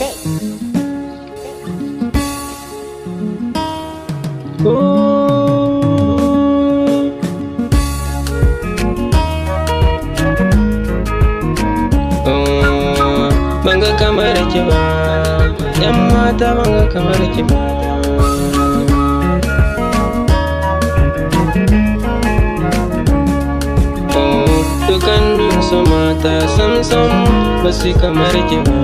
Beat. Oh, ban ga kamar ki ba, yan mata, ban ga kamar ki ba. Oh, dukan su mata sam sam ba su kamar ki ba.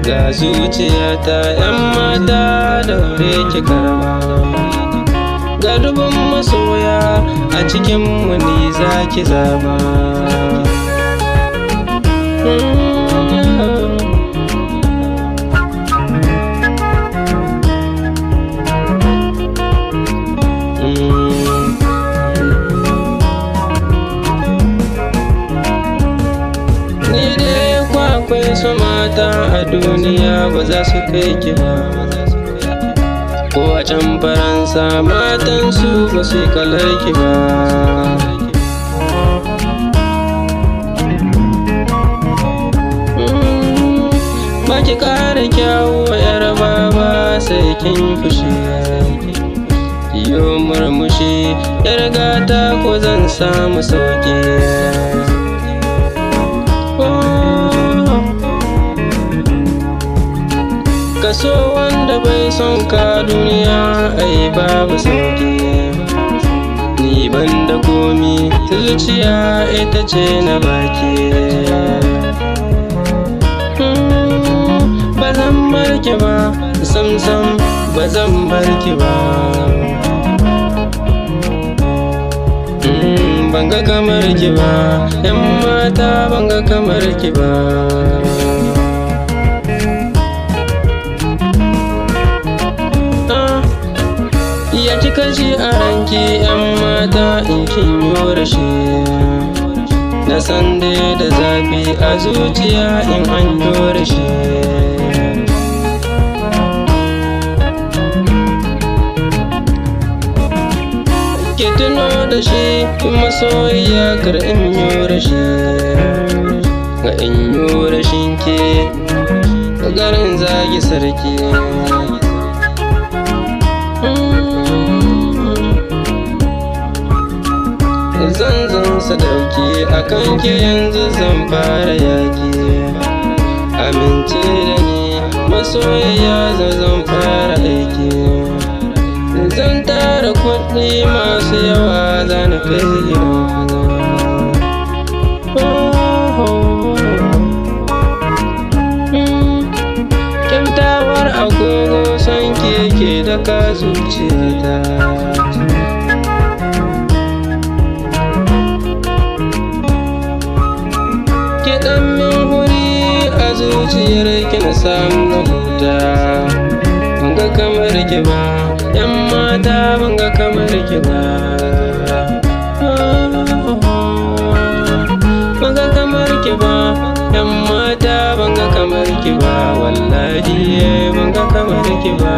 Ga zuciyata, yan mata, daure ki karba. Ga dubun masoya a cikin mu, ni za ki zaba. Ni dai kwakwai su mata a duniya ba za su kai ki ba. Ko a can Faransa matan su ba su yi kalar ki ba. Ba ki ƙara kyawu, yar baba, sai kin fushi. Kiyo murmushi, yar gata, ko zan samu sauki. Oh. Kaso wanda bai son ka duniya ai babu sauki. Ni ban da komi, zuciya ita ce na baki. Ba zan bar ki ba, sam sam ba zan bar ki ba. Ban ga kamar ki ba, yan mata, ban ga kamar ki ba. Ah, ya kika ji a ranki, yan mata, in kin yo rashi? Na san dai da zafi a zuciya in an yo rashi. Ki tuno da shi, masoyiya, kar in yo rashi. Ga in yo rashin ki, garin zagi sarki. Zan zan sadauki a kanki, yanzu zan fara yaki. Amince da ni, masoyiya, zan zan fara aiki. Zan tara kuɗi masu yawa, za na kai gidan. Oh, kyautawar agogo son keke da ka zuciyata. Ki ɗan min huri a zuciyar ki na samu na huta. Ban ga kamar ki ba, yan mata, ban ga kamar ki ba. Ban ga kamar ki ba, yan mata, ban ga kamar ki ba. Wallahi ban ga kamar ki ba.